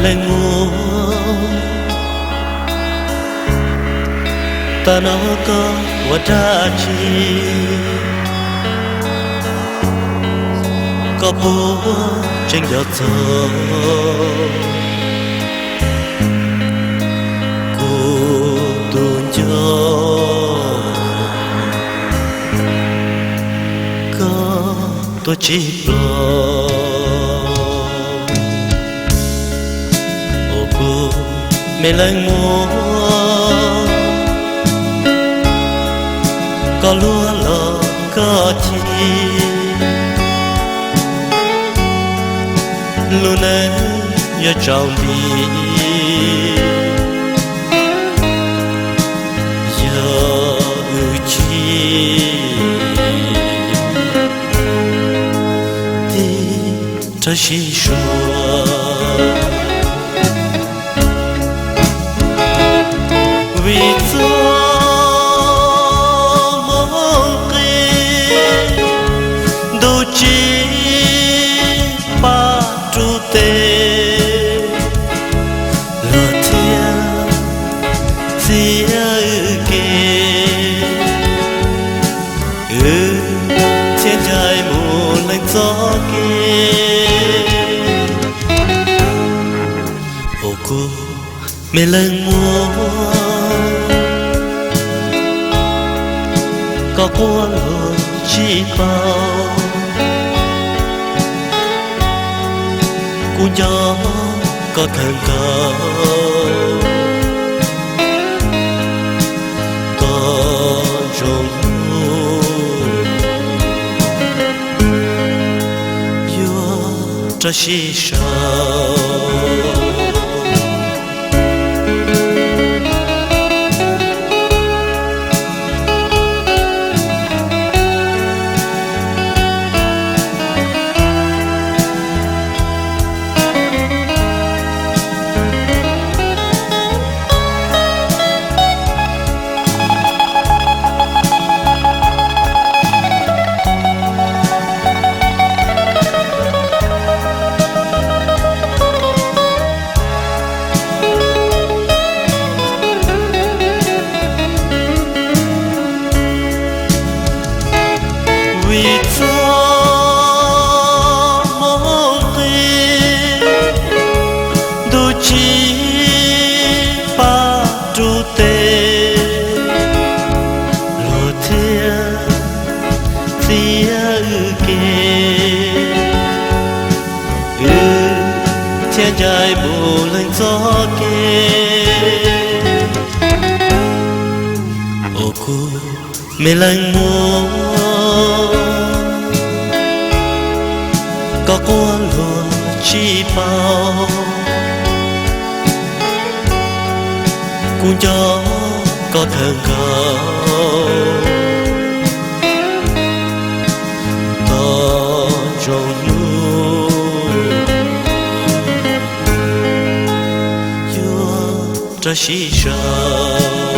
Leej muam, tam no koj ua dab tsi? Koj puas tseem nco txog kuv tus ncauj koj tuaj tsis pom? Ua kuv me leej muam, koj luag los koj chim, lub neej yuav tsaus nti, yog wb chim tib rab sib suav. Vim txoj hmoov qis ntuj tsis pab rub teb, luag thiaj txiav wb kev, wb thiaj ncaim mus leej txoj kev. Ua kuv me leej muam, koj quaj luag tsis paub, kuv nco koj kawg nkaus kom zoo, yuav rau sib sau. Vim txoj hmoov qis ntuj tsis pab rub teb, luag thiaj txiav wb kev, wb thiaj ncaim mus leej txoj kev. Ua kuv me leej muam, koj quaj luag tsis paub, kuv nco koj kawg nkaus, tau zoo hnub yuav rau sib sau.